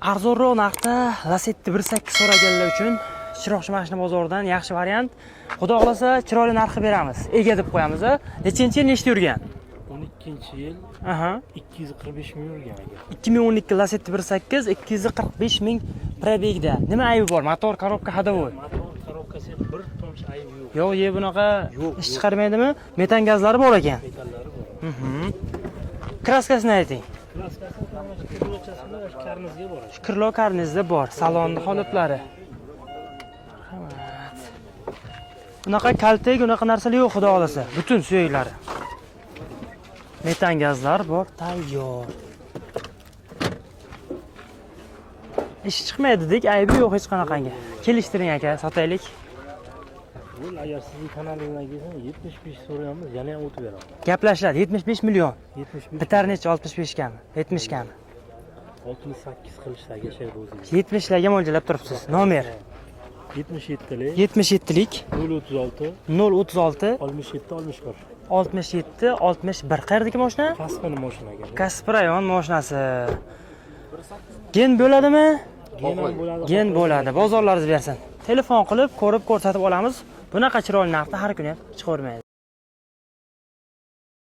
Arzonroq narxda Lacetti 1.8 so'raganlar uchun Chiroqchi mashina bozoridan yaxshi variant. Xudo xohlasa, chiroyli narxi beramiz. Ega deb qo'yamiz. Nechinchi yil, nechta yurgan? 12-yil. 245 ming yurgan aka. 2012 Lacetti 1.8, 245 ming пробег da. Nima aybi bor? Motor, коробка, ходовой? Motor, коробка si bir tomchi aybi yo'q. Yo'q, ye bunaqa Yo'q, ish yo'q. chiqarmaydimi? Metan gazlari bor ekan. Metallari bor. Краска sini ayting. Краска si mana shu крыло chasida, karnizga bor. Крыло, karnizda bor. Salonni holatlari. Marhamat. Unaqa kaltak, unaqa narsalar yo'q, xudo xohlasa. Butun suyaklari. Metan gazlar bor, tayyor. Ish chiqmaydi dedik, aybi yo'q hech qanaqangi. Kelishtiring aka, sotaylik. Bu agar sizning kanalingizdan kelsa, 75 so'rayapmiz, yana ham o'tib beraman. Gaplashiladi, 75 million. 75. Bitar necha, 65 gami? 70 gami? 68 qilishdi aka shu yerda o'zingiz. 70 larga mo'ljallab turibsiz. Nomer? 77lik. 77lik. 036. 036. 67 61. 67 61. Qayerdagi mashina? Kasbini mashina aka. Kasb rayon mashinasi. Gen bo'ladimi? Gen ham bo'ladi. Gen bo'ladi. Bozorlaringiz bersin. Telefon qilib, ko'rib, ko'rsatib olamiz. Bunaqa chiroyli narxda har kuni ham chiqavermaydi.